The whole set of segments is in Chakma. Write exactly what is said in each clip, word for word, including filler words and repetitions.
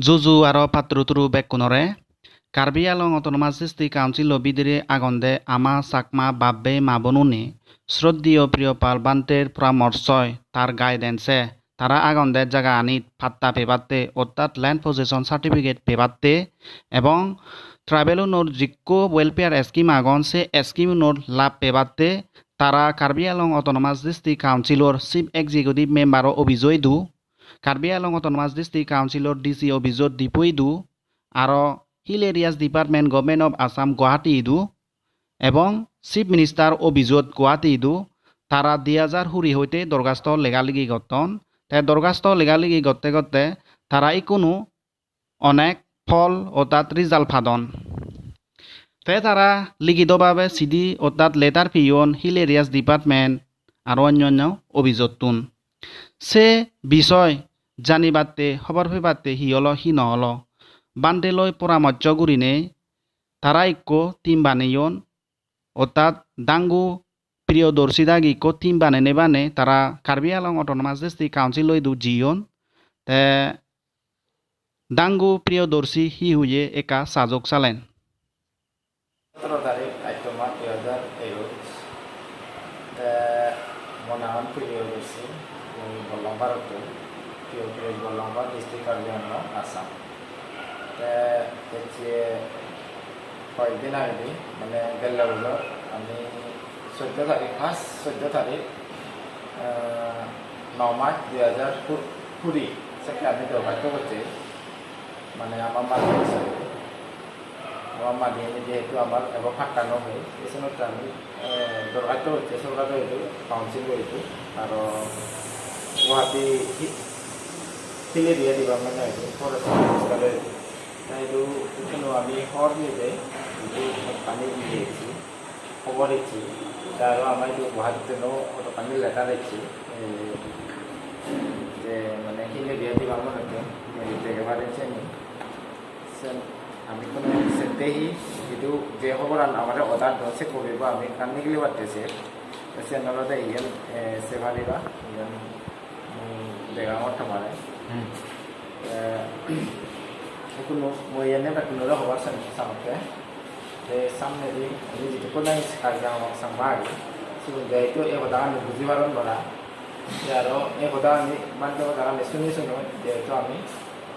Juju aro patturu turu bekkunore. Karbi Anglong Autonomous District Council-o bidire agonde ama Chakma bab-bei ma bonune, Shraddheyo Priyopal Bhanter poramorsoi, tar guidance-e tara agonde jagaanit patta pebatte, ortat land possession certificate pebatte, ebong tribal-unor jikko welfare scheme agon, se scheme-unor lab pebatte tara Karbi Anglong Autonomous District Council-or Chief Executive Member-o office-o idu, Karbi Anglong Autonomous District Council-or D C office-ot Diphu idu, aro Hill Areas Department, Government of Assam, Guwahati idu, ebong Chief Minister office-ot Guwahati idu, tara di hajar huri hoite dorgasto lega ligi gotton. Te dorgasto lega ligi gotte gotte tara ikkunu onek phol ortat result padon. Te tara likhito bhabe sidi ortat letter peyon Hill Areas Department aro onyo onyo office-ottun. Se bisoy janibatte, hobor pebatte hi olo, hi no olo, bhante loi poramorso gurinei tara ikko team baneyon, ortat Dangu Priyodorshi dagi ikko team banenei bane tara Karbi Anglong Autonomous District Council-o idu jiyon. Te Dangu Priyodorshi hi huye ekka sajok salen. Sotoro tarik, atto mas, dui hajar ekuj. Te mo nangan Priyodorshi, mui Bolongparottun, Priyo Priyo Bolongpar, District Karbi Anglong, Assam. Te ecche hoyekdin agedi, mane gelle bojor ami soddo tarik, first soddo tarik, eh, no mas dui hajar kuri, sekke ami dorkhasto gocche, mane ama madi, ama madi ani jehetu amar ebo patta no oye, ei senotte ami, eh, dorkhasto gocche sorkar idu, council idu, aro Guwahati hi-, Hill Area Department idu, Forest Minister idu. Te idu ikkunu ami hobor nide, idu pani iye ecche, hobor ecche. Te aro ama idu Guwahatittun hodokkani letter ecche, eh, je mane Hill Area Department-ottun, eh, dege pare siyeni. Sen ami ikkunu sette hi, idu je hoboran amare order don, se copy bo ami ekkan nigilibatte se. Te siyen olode iyen, eh, se pariba, iyen mui degangor tomare. Hmm. Te ikkunu mui iyene bekkunore hobar san-, sangotte. Te samnedi ami jidukkun nahi Karbi Anglong Changma agi, sigun jehetu ei hodagani buji paron para. Te aro ei hodagani, bhante hodagani suni suni jehetu ami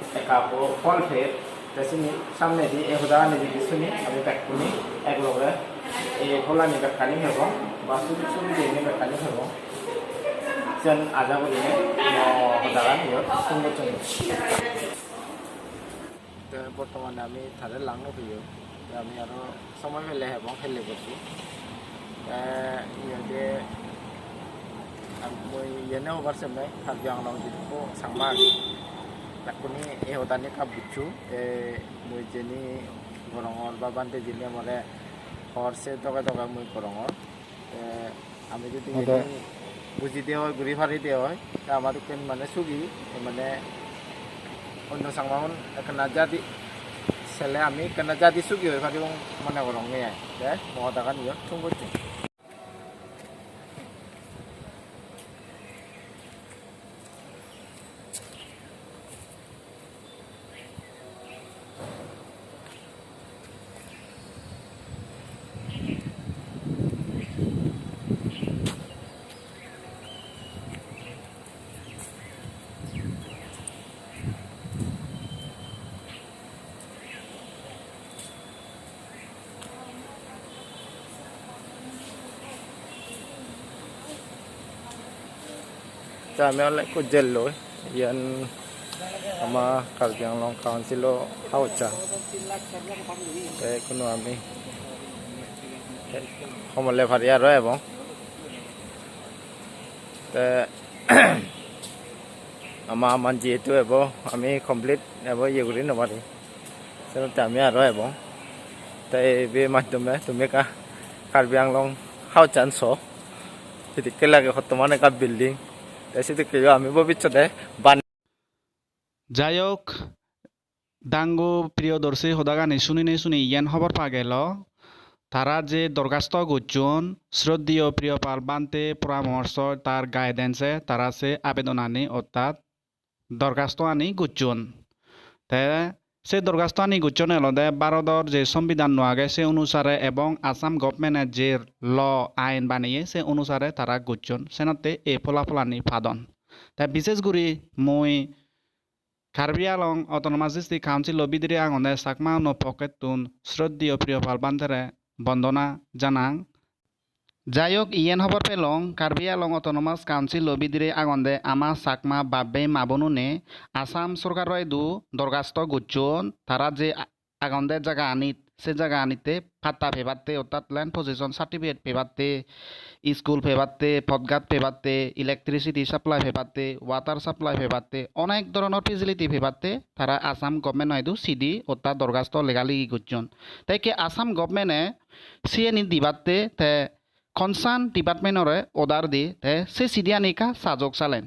ekka ekka phol per, te sini samnedi ei hodagani jodi suni ami bekkune ek loge ei pholani bekkani pebong ba sujog subideni bekkani pebong. Sen aja gurinei mo hodagan iyot thum gocchonde. Te bortomane ami tare lang no peyong. Te ami aro somoy pele hebong, helle gocchi. Te iyot ami, mui iyene hobar sem noi, Karbi Anglong jidukko Changma age, bekkune ei hodani ekka buccho. Te mui jeni gorongor ba bhante jeni amare hor se doge doge mui gorongor. Te ami jodi ode iyeni buji de oi, guri pari de oi, te ama dokken mane sugi, mane onno Changmagun ekkena jadi sele ami ekkena jadi sugi oi paribong mone gorong nge ai. Te mo hodagan iyot thum gocchong. Te ami ole ekko jelloi, iyan ama Karbi Anglong Council-o house-an. Te ekkuno ami homole pari aro ebong. Te ama aman jehetu ebo, ami complete ebo iye guri no pari. Senotte ami aro ebong. Te ebe maddhome tumi ekka Karbi Anglong house-an so. Sedokke lage hottoman ekka building. Te sedokkeyo ami bobissode ban- Jai hok, Dangu Priyodorshi hodagani suninei suni iyan hobor pa gelo. Tara je dorkhasto gocchon, Shraddheyo Priyopal Bhante poramorso tar guidance-e tara se abedonani ortat dorkhastoani gocchon. Te se dorkhastoani gocchon olode Bharodor je sombidhan no age se onusare ebong Assam government-e je law ain baneye se onusare tara gocchon. Senotte ei pholapholani padon. Te bishesh guri mui Karbi Anglong Autonomous District Council-o bidire agonde Chakma-uno pokkettun Shraddheyo Priyopal Bhantere bondona janang. Jai hok, iyen hobor pelong, Karbi Anglong Autonomous Council-o bidire agonde ama Chakma bab-bei ma-bonune Assam sorkaro idu dorkhasto gocchon, tara je a-, agonde jagaanit, se jagaanitte patta pebatte, ortat land possession certificate pebatte, school pebatte, podgat pebatte, electricity supply pebatte, water supply pebatte, onek dhoronor facility pebatte tara Assam government-o idu sidi ortat dorkhasto lega legi gocchon. Te ikke Assam government-e siyeni dibatte te concern department-ore order di te se sidiani ekka sajok salen.